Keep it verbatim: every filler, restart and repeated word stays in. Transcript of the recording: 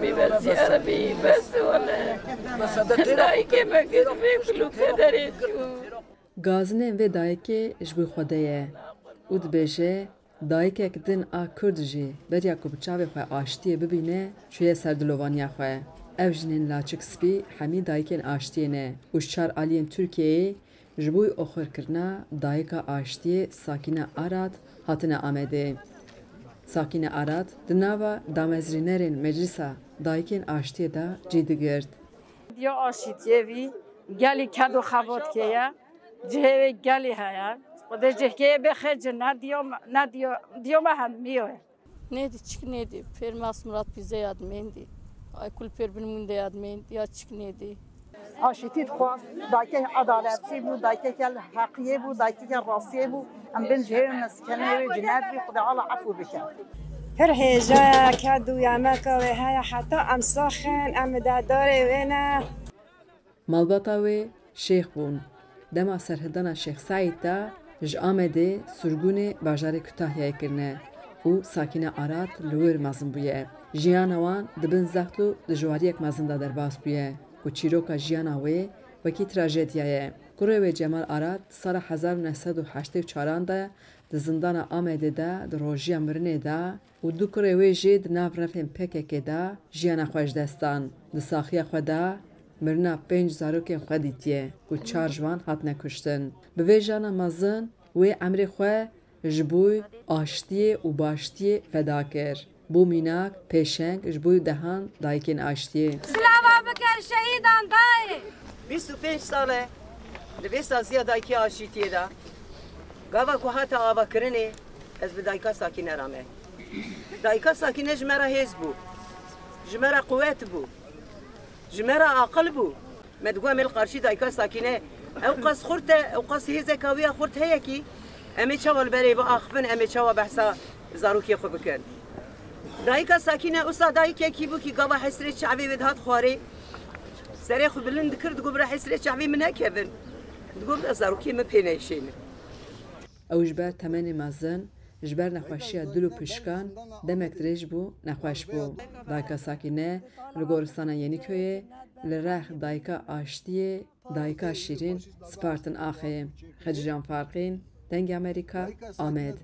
Bî bes ya Rebî, bes wele. Dayikê me kir vê kulûpê derê çû. Gazinên vê dayikê ji bo Xwedê ye û dibêje, dayikek din a Kurd jî beriya ku bi çavê xwe aştiyê bibîne, çûye ser dilovaniya xwe. Ev jinên laçik spî hemî dayikên aştiyê ne û ji çar aliyên Tirkiyeyê ji bo oxirkirina dayika aştiyê Sakîne Arat hatine Amedê. Sakîne Arat di nava damezrînerên Meclisa Dayikên Aştiyê de cî digirt. Diya aşîtiyê vî gelî ked û xebat keye, cihê wê gelî heye. Xwedê cihkê bê xêr ci ne diya me, ne diya, diya me hemî ye. Nêdî, çik nêdî. Pêr Mas Murat Pîze yad mendî. Ay kul pêr bin mûnde yad mendî, ya çik nêdî. Aşîtî dixwast, dayikek edaletî bû, dayikek el heqiyê bû, dayikek el rastiyê bû. Em bin cihê wê meskenê wê cineb bî, Xwedê ala efû bike. Pir hêja ye, ked û yemeka wê heye, heta em sax in, em midedarê wê ne. Malbata wê şêx bûn. Dema serhildana Şêx Seîd de ji Amedê sirgûnê bajarê Kütahyayê kirine û Sakîne Arat li wir mezin bûye. Jiyana wan di bin zext û dijwariyek mezin de derbas bûye ku çîroka jiyana wê wekî trajedya ye. Kurê wê Cemal Arat di sala hezar û neh sed û heştê û çaran de di zindana Amedê de di rojiya mirinê de û du kurê wê jî di nav refên P K K de jiyana xwe ji dest dan. Di saxiya xwe de mirina pênc zarokên xwe dîtiye ku çar ji wan hatine kuştin. Bi vê jiyana mezin wê emrê xwe ji bo aştiyê û baştiyê feda kir. Bû mînak pêşeng ji bo dehan dayikên aştiyê. Silava biker şehîdan dayê. Bîst û pênc sal e li vê saziya dayikê aşîtiyê de. Gava ku hate avakirinê, ez bi dayika Sakîne re me. Dayika Sakîne ji me re hêz bû. Ji me re quwet bû. Ji me re aqil bû. Me digot, em ê li qarşî dayika Sakîne, ew qas xurt e, ew qas hêzeka wî ya xurt heye kî, em ê çawa li berê biaxivin, em ê çawa behsa zarokê xwe bikin. Dayika Sakîne wisa dayikekî bû kî gava hesrê çavê wê dihat xwarê. Serê xwe bilind dikir, digot, bira hesrê çavê min nekevin. Digot, bira zarokê min pê neyşênin. Ew ji ber temenê mezin, ji ber nexweşiya dil û pişkan demek dirêj bû, nexweş bû. Dayika Sakîne li goristana Yenîköyê li rex dayika aştiyê, dayika şîrîn spartin axê. Xecîcan Farqîn, Dengê Amerîka, Amed.